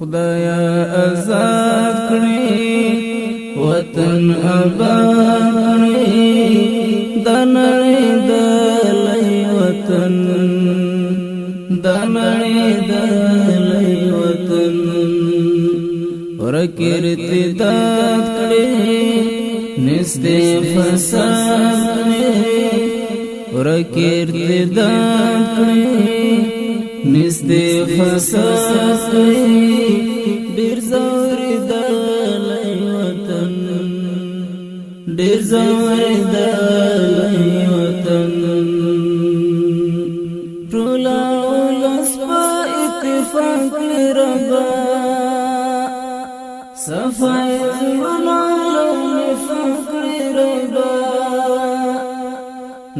خدایا آزاد کړي، وطن آباد کړي، د نړۍ د لوی وطن، د نړۍ د لوی وطن. ورک ارتداد کړي، نسته فساد کړي. ورک ارتداد کړي، نسته فساد کړي. ډیر زور د لوی وطن، ډیر زور د لوی وطن. ټول اولس په اتفاق ربا، صفای زړونه نفاق ربا.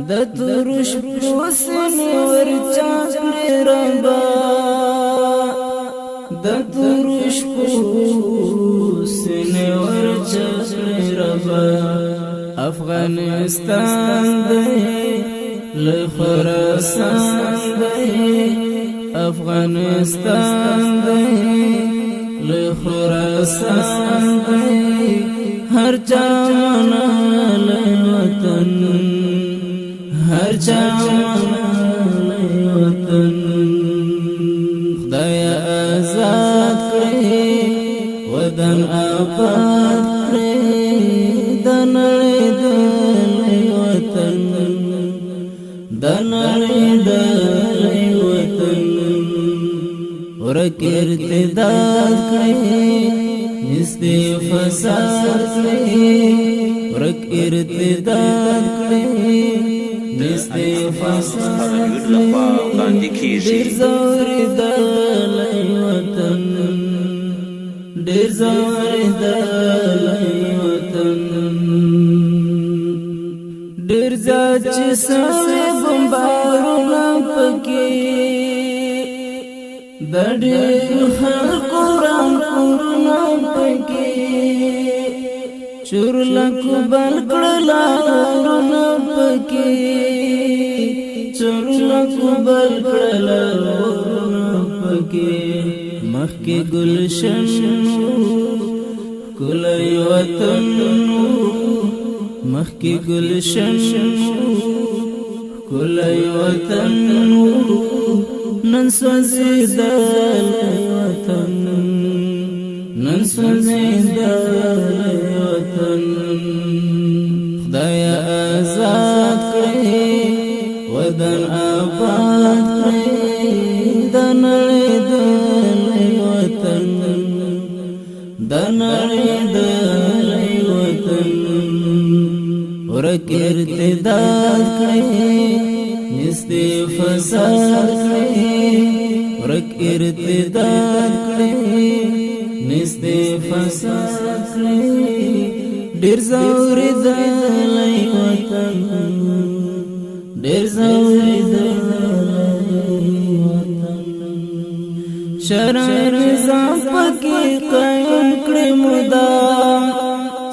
د ترش پوسن ورچا کړی ربا، د ترش پوسن ورچا کړی ربا. افغانستان دی له خراسان دی، افغانستان دی له خراسان دی. هر چا منل وطن، هر چا منل وطن. خدای آزاد کړي، وطن آباد کړي، د نړۍ د لوی وطن، د نړۍ د لوی وطن. ورک ارتداد کړي، نستی فساد کړي. ورک ارتداد کړي، نستی فساد. لخوا وړاندې کیږي. ډیر زور د لوی وطن، ډیر زور د لوی وطن. ډیر زیات چې سوي بمبارونه پکې، د ډیر خلکو ران کورونه پکې. چورلکو بل کړل اورونه پکې، چورلکو بل کړل اورونه پکې. مخکې ګلشن کلی وطن، مخکې ګلشن کلی وطن، نن سوځېدل وطن، نن سوځېدل وطن. خدای آزاد کړي، وطن آباد کړي، د نړۍ د لوی وطن، د نړۍ د لوی وطن. ورک ارتداد کړي، نستی فساد کړي. ورک ارتداد کړي، نستی فساد کړي. ډیر زور د لوی وطن، ډیر زور د لوی وطن. شرع نظام پکې قائم کړي مدا،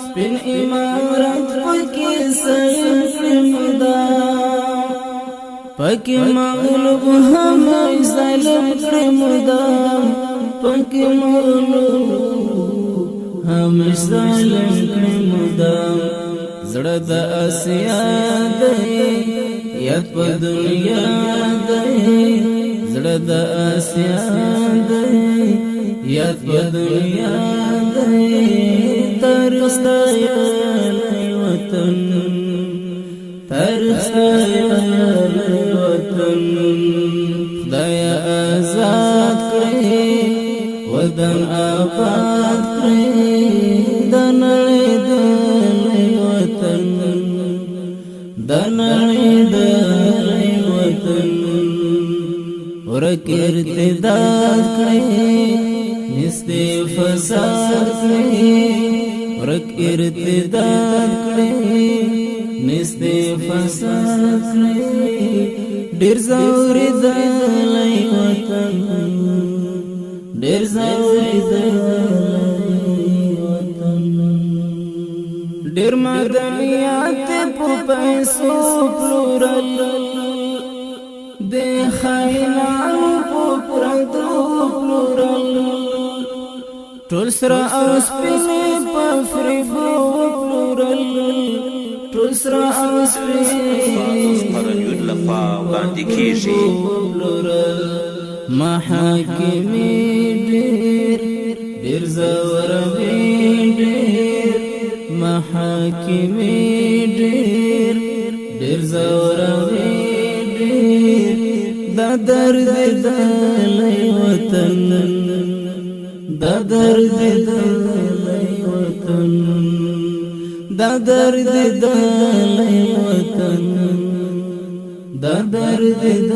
سپین امارت پکې سیم کړي مدا. پکې مغلوب هم ظالم کړي مدا، پکې مغلوب هم ظالم کړي مدا. زړه د اسیا دی، یاد په دنیا دی. زړه د اسیا دی، یاد په دنیا دی. تاریخ ستایلی وطن، تاریخ ستایلی وطن. خدای آزاد کړي، وطن آباد کړي، د نړۍ د لوی وطن، د نړۍ د لوی وطن. ورک ارتداد کړي، نستی فساد کړي. ورک ارتداد کړي، نستی فساد کړي. ډیر زور د لوی وطن، ډیر زور د لوی وطن. ډیر مدنیات په پیسو پلورل، د خاینانو په پردو پلورل. ټول سره او سپین په فریبو وپلورل، ټول سره او سپین خپرنیون لخوا وړاندې کیږي. محاکمې ډېر ډېر زوروي، ډېر محاکمې ډېر ډېر زوروي، ډېر دا درد د وطن، دا درد د وطن، دا درد د وطن، دا درد د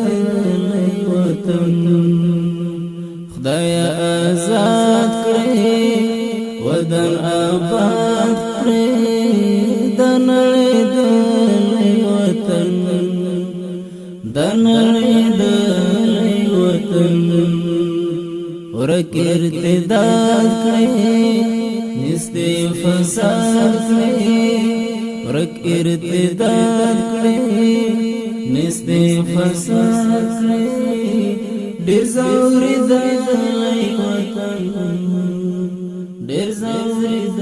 وطن. خدای آزاد کړې، ودن آباد کړې، د نړۍ د وطن، د نړۍ د وطن. ورک ارتداد کړې، نست فساد کړې، ورک ارتداد کړې، نست فساد کړې. ډیر زوري د وطن، ډیر زوري د.